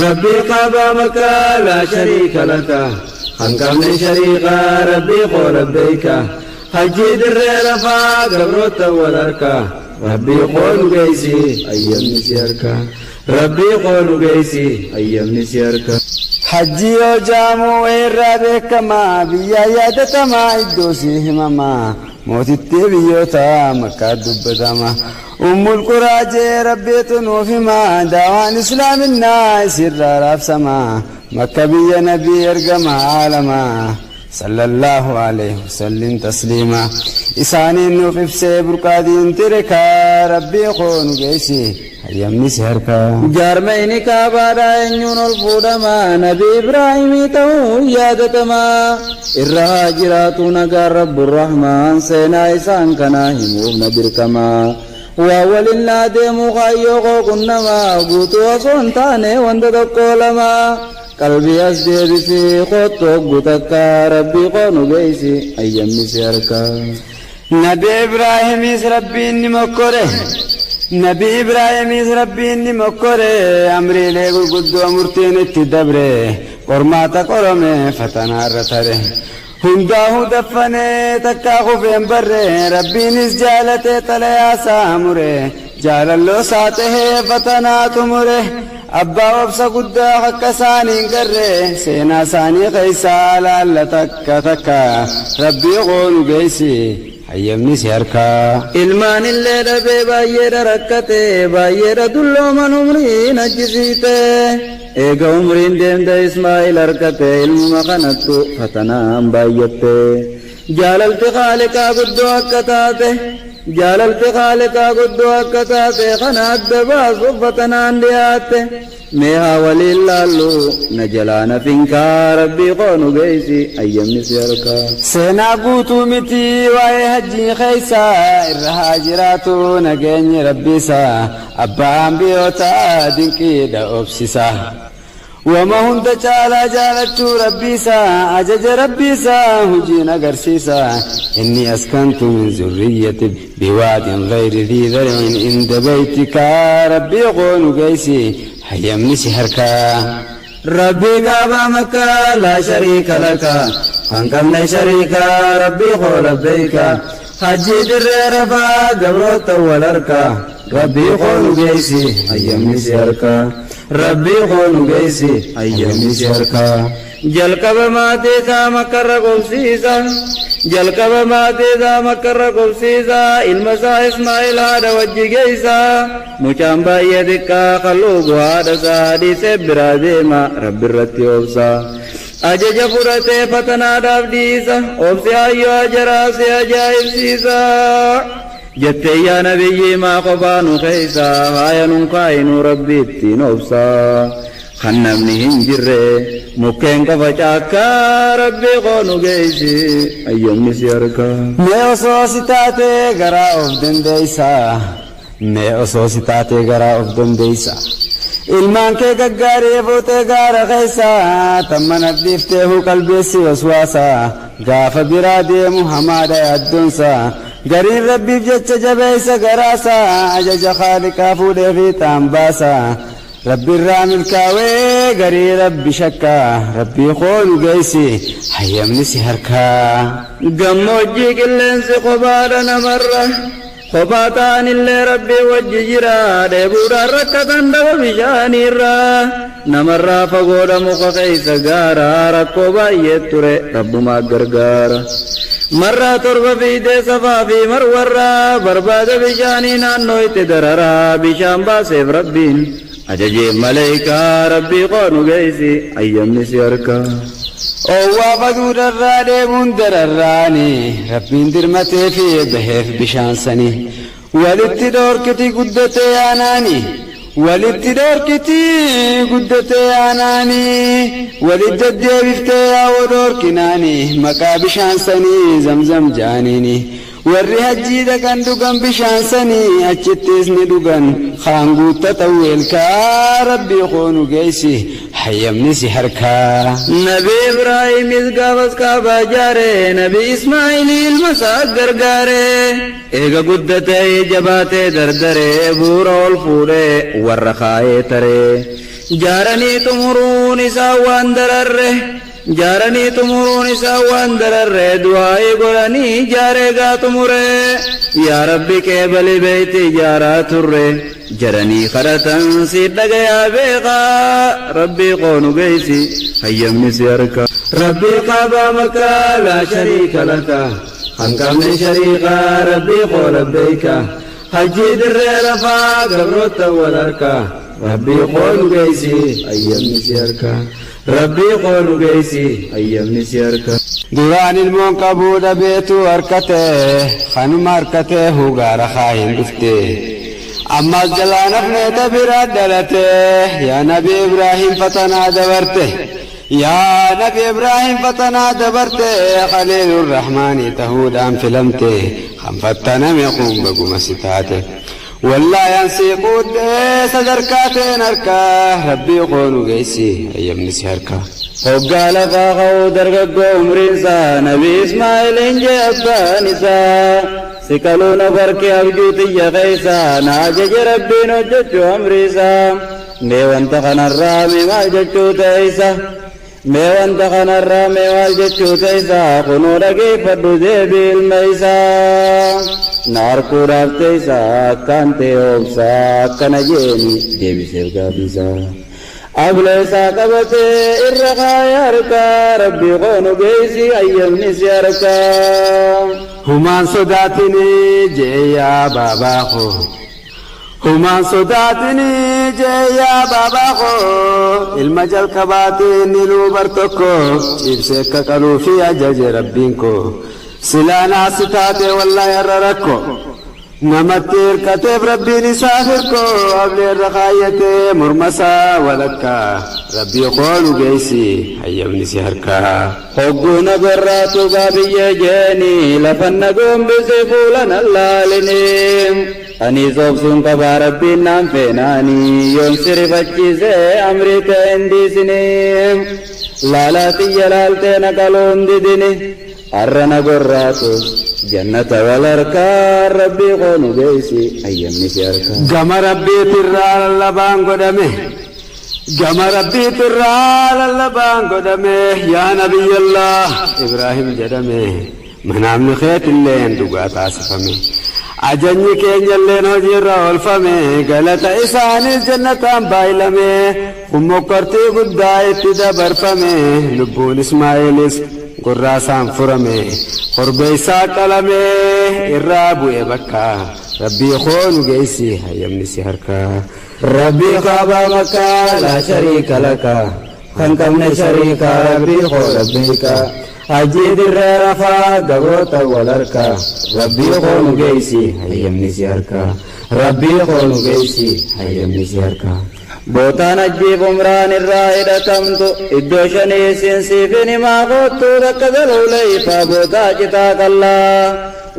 Rabbii Kaabaa Makkaa laa shariika laka. Kan qabne shariikaa Rabbii koo labbeeyka. Hajjii dirree Arafaa gabroottan wal harka. Rabbii koo nu geeysi hayyamni si harka. Rabbii koo nu geeysi hayyamni si harka. Hajjii yoo ja'amu wayirraa beekama, biyyaa yaadatama, iddoo sii himama, mootittii biyyoota Makkaa dubbatama. Ummul Quraa je'ee Rabbiitu nuuf hima, daawaan Islaaminnaa isiirraa raabsama, Makka biyya Nabii ergama aalama. Sallallaahu aleyhi wasallim tasliima isaaniin nuuf ibsee burqaa diin tirikaa Rabbii koo nu geessi hayyamni si harkaa. Jaarmayni Kaabaadhaa eenyuun ol fuudhama? Nabi Ibraahimii ta'uun yaadatama. Irra haa jiraatuu nagaan Rabburrahmaan seenaa isaan kanaa himuuf na dirqama. Waa waliin naa deemuu kaayyoo koo qunnama guutuu osoo hin taane wanta tokkoo lama. Qalbii as deebisi koottu hoggu takka Rabbii koo nu geeysi ayyamni si harka. Nabi Ibraahimiis Rabbiin ni mokkore. Nabi Ibraahimiis Rabbiin ni mokkore. Amriilee gurguddoo murtiin itti dabre. Qormaata qorome fatanaa irra tare. Hundaahuu daffanee takkaa kufee hin barre. Rabbiinis jaalatee xalayaa isaa mure. Jaalalloo isaa tahee fatanaa xumure. Abbaa obsa guddaa akka isaanii hin garre. Seenaa isaanii keessaa laalla takka takka. Rabbii koo nu geessi hayyamni si harkaa. Ilmaan illee dhabee baay'eedha rakkate, baay'eedha dullooman umriin ajjisiite. Eega umriin deemte Ismaa'il harkate, ilmuma kanattu fatanaan baay'atte. Jaalalti Khaaliqaa guddoo akka taate, jaalalti Khaaliqaa guddoo akka taate kana adda baasuuf fatanaan dhiyaatte. Mee haa waliin laallu na jalaa nafin kaa Rabbii koo nu geessi ayyamni si harkaa. Seenaa guutuu miti waa'ee hajjii keessa irra haa jiraatu nageenyi Rabbiisa abbaa ambiyootaa dinqiidha obsisa. Wama hunda caalaa jaalachuu Rabbiisa ajaja Rabbiisa hujiin agarsiisa. Inni askantu min zurriyyati biwaadin ghayri dhii zar'in inda baytika Rabbii koo nu geessi hayyamni si harkaa. Rabbii Kaabaa Makkaa laa shariika laka kan qabne shariika Rabbii koo labbeeyka. Hajjii dirree Arafaa gabroottan wal harka Rabbii koo nu geessi hayyamni si harka. Rabbii koo nu geessi hayyamni si harka. Jalqaba maatii isaa Makkarra qubsiisa. Jalqaba maatii isaa Makkarra qubsiisa. Ilma isaa Ismaa'il haadha wajji geessa. Mucaan baay'ee xiqqaa kan luugu haadha isaa dhiisee biraa deema. Rabbi irratti obsa. Ajaja fudhatee fatanaadhaaf dhiisa. Obsi hayyoo Hajaraa si ajaa'ibsiisa. Jettee yaa nabiyyii maa kophaa nu keessa haaya nun kaayinuu Rabbi ittiin obsa. Kan namni hin jirre mukkeen qofa caakkaa Rabbii koo nu geessi ayyamni si harkaa. Mee osoo si taatee garaa of dandeessa. Mee osoo si taatee garaa of dandeessa. Ilmaan kee gaggaarii fuutee gaara keessa tan mana dhiiftee huu qalbeessi waswaasa. Gaafa biraa deemu hamaadha yaaddoonsa. Gariin Rabbiif jecha jabeessa garaasa ajaja Khaaliqaa fuudhee fiixaan baasa. Rabbirraa milkaawee garii Rabbi shakka Rabbii koo nu geessi hayyamni si harkaa. Gammoojjii qilleensi kophaadha namarra kophaa ta'anillee Rabbii wajji jira dheebuudhaan rakkatan dhaba bishaaniirra namarraa fagoodha muka keessa gaara rakkoo baay'ee ture Rabbumaa gargaara. Marraa torba fiidee Safaa fi Marwarraa barbaada bishaanii naannoo itti dararaa bishaan baaseef Rabbiin ajajeef maleeykaa Rabbii koo nu geessi ayyamni si harkaa. Oowwaa baduudharraa dheebuun dararraani Rabbiin dirmatee fi baheef bishaan sani Walitti dhoorkiti guddatee aanaani Walitti dhoorkiti guddatee aanaani Walit deddeebiftee yaa'uu dhoorkinaani Maqaa bishaan sanii Zamzam ja'aniini Warri hajjii dhaqan dhugan bishaan sanii Achittis ni dhugan kaan guuttatan weelkaa Rabbii koo nu geessi hayyamni si harkaa. Nabi Ibraahimis gaafas Kaabaa jaare, Nabi Ismaa'ili ilma isaa gargaare. Eega guddatee jabaatee dardaree, bu'uura ol fuudhee warra kaayee taree. Jaaranii xumuruun isaa waan dararre, jaaranii xumuruun isaa waan dararre, du'aa'ii godhanii jaaree gaa xumure. Yaa Rabbi, qeebali beeyti ijaaraa turre jedhanii kadhatan, si dhagayaa beekaa. Rabbii qoonu geessi, hayyamni si harka. Rabbii kaabaa Makkaa, laa shariika laka, kan qabne shariika. Rabbii koo labbeeyka, hajjii dirree rafaa gabroota wal harka. Rabbii qoonu geessi, hayyamni si harka. Rabbii qoonu geessi, hayyamni si harka. Duraan ilmoon qabuu dhabeetu harkate, kanuma harkatee hugaara kaahin dhufte. Ammas jalaa nafneeta biraa dhalate. Yaa Nabi Ibraahim, fatanaa dabarte. Yaa Nabi Ibraahim, fatanaa dabarte, Khaliilur Rahmaanii tahuudhaan filamte. Kan fattaname kun baguma si taate. Wallaayaan sii quudhee sadarkaa teen harkaa. Rabbii qoonu geessi, hayyamni si harkaa. Hoggaa lafaa ka'uu dargaggoo umriinsaa, Nabi Ismaa'iliin jee abbaan isaa: "Si qaluun of harki abjuu tiyya keeysaa, na ajaje Rabbiin hojjechuu amriisaa. Mee wanta kanarraa mee maal jechuu ta'eessa? Mee wanta kanarraa mee maal jechuu teessa? Kunoo dhageeffadhu deebii ilma isaa. Na harkuudhaaf teessa, akkaan ta'e obsaa," akkana jeeni deebiseef gaafiisaa. Ablee isaa qabatee irra kaayee harkaa. Rabbii qoonu geessi, ayyamni si harkaa. Humaan sodaatinii jee yaa baabaa koo. Humaan sodaatinii jee yaa baabaa koo. Ilma jalqabaatiin ni bar tokko ciibsee akka qaluu fi ajaje Rabbiin koo. Silaa naasi taate wallaahi har'a rakko. Namatti hirkateef Rabbiin isaa hirko, ablee irra kaayyatee morma isaa walakkaa. Rabbii qoonu geessi, hayyamni si harkaa. Hogguu na gorraatu baabiyyee jeeni, lafan na gombise fuula nan laalini. Ani soobsuun qabaa, Rabbiin naan feenaani, yoon si rifachiise amrii ta'e hin dhiisini. Laalaa tiyya laaltee na qaluun didini. Har'a na gorraatu jannata wal harkaa. Rabbii qoonu geessi, hayyamni si harkaa. Gama Rabbiitirraa lallabaan godhame. Gama Rabbiitirraa lallabaan godhame. Yaa Nabiyyallah Ibraahim jedhame. Manaamni keetilleen dhugaa taasifame. Ajajni keenyalleen hojiirra oolfame. Galata isaanis jannataan baay'ilame. Kun mokkortii guddaa itti dabarfame. Lubbuun Ismaa'iilis gurraasaan furame. Korbeessaa qalame irraa bu'e bakka. Rabbii koonu geessi, hayyamni si harkaa. Rabbii kaabaa Makkaa, laa shariika laka, kan qabne shariika. Rabbii koo labbeeyka, hajjii dirree rafaa gabroota wal harkaa. Rabbii qoonu geessi, hayyamni si harkaa. Rabbii qoonu geessi, hayyamni si harkaa. Bootaan hajjiif umraan irraa hidhatamtu iddoo shanii siinsiifin himaa, koottuu. Takka Zaluuleeyfaa, bootaa citaa qallaa,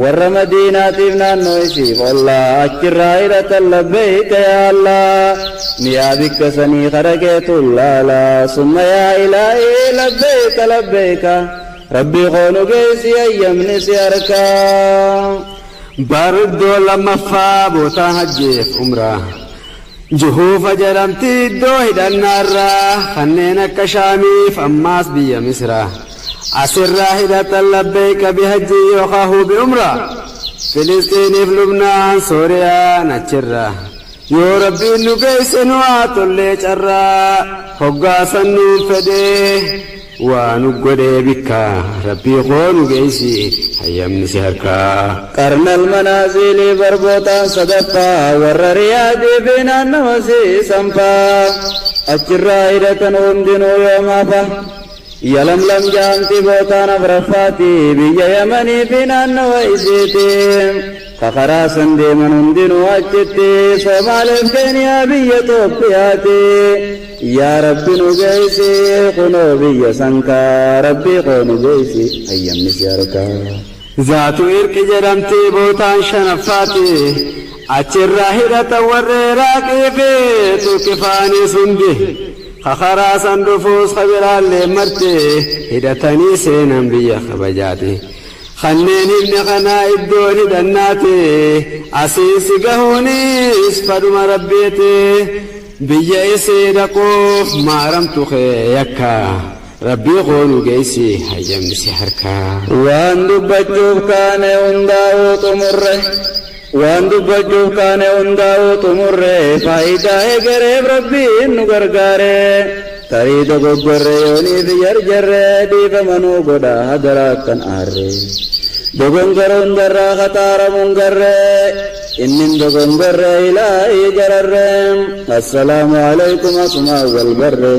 warra Madiinaatiif naannoo isiif ollaa, achirraa hidhatan. Labbeeyka yaa Allah, mi'aa bikka sanii kadhaqeetu laala. Summa yaa ilaahii, labbeeyka labbeeyka. Rabbii qoonu geessi, hayyamni si harkaa. Bar iddoo lammaffaa bootaan hajjeef umraa. Juhuufa jedhamti iddoo hidhannaarraa, kanneen akka Shaamiif ammaas biyya Misraa. Asirraa hidhatan labbeeyka bihajjii yookaan bi umraa. Filistiiniif Lubnaan, Sooriyaan achirraa. Yoo Rabbiin nu geesse nu haa tollee carraa, hoggaasan nuun fedhee waa nu godhee bikka. Rabbii koo nu geessi, hayyamni si harkaa. Qarnal manaazilii barbootaan sadaffaa, warra Riyaadii fi naannawa siisanfaa, achirraa hidhatan hundinuu yoomaafa. Yalamlam jaamti bootaan afraffaati, biyya Yamanii fi naannawa isiiti. Kakaraa san deeman hundinuu achitti, Soomaaleef Keeniyaa biyya Itoophiyaati. Yaa Rabbi nu geessi, kunoo biyya sankaa. Rabbii koo nu geessi, hayyamni si harkaa. Zaatu Irqi jedhamti bootaan shanaffaati. Achirraa hidhatan warra Iraaqii fi Turkifaanis hundi. Kakaraa san dhufuus kabiraallee marte hidhatanii seenan biyya kabajaati. Kanneen himne kanaa iddoon hidhannaati. Asiin si gahuunis fadhuma Rabbiiti. Biyya isii dhaquuf maaramtu kee yakka. Rabbii koo nu geessi hayyamni si harkaa. Waan dubbachuuf kaane hundaa'uu xumurre. Waan dubbachuuf kaane hundaa'uu xumurre, faayidaa egereef Rabbiin nu gargaare. Tarii dogoggorre yooniif jarjarre, dhiifama nuu godha hadaraa akkan aarre. Dogongora hundarraa khaxaaramuun garre, innin dogongorre ilaahii gararre. Assalaamu alaykum, asumaa wal barre.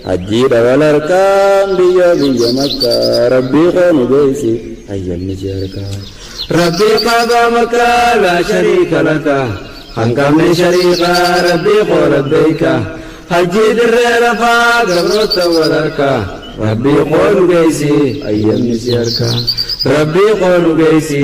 Hajjiidha wal harkaan biyya biyya Makkaa. Rabbii koo nu geessi hayyamni si harkaa. Rabbii kaabaa Makkaa laa shariika laka. Hanqamne shariikaa, Rabbii koo labbeeyka. Hajjii dirree lafaa gabroota wal harkaa. Rabbii koo nu geessi hayyamni si harkaa. Rabbii koo nu geessi.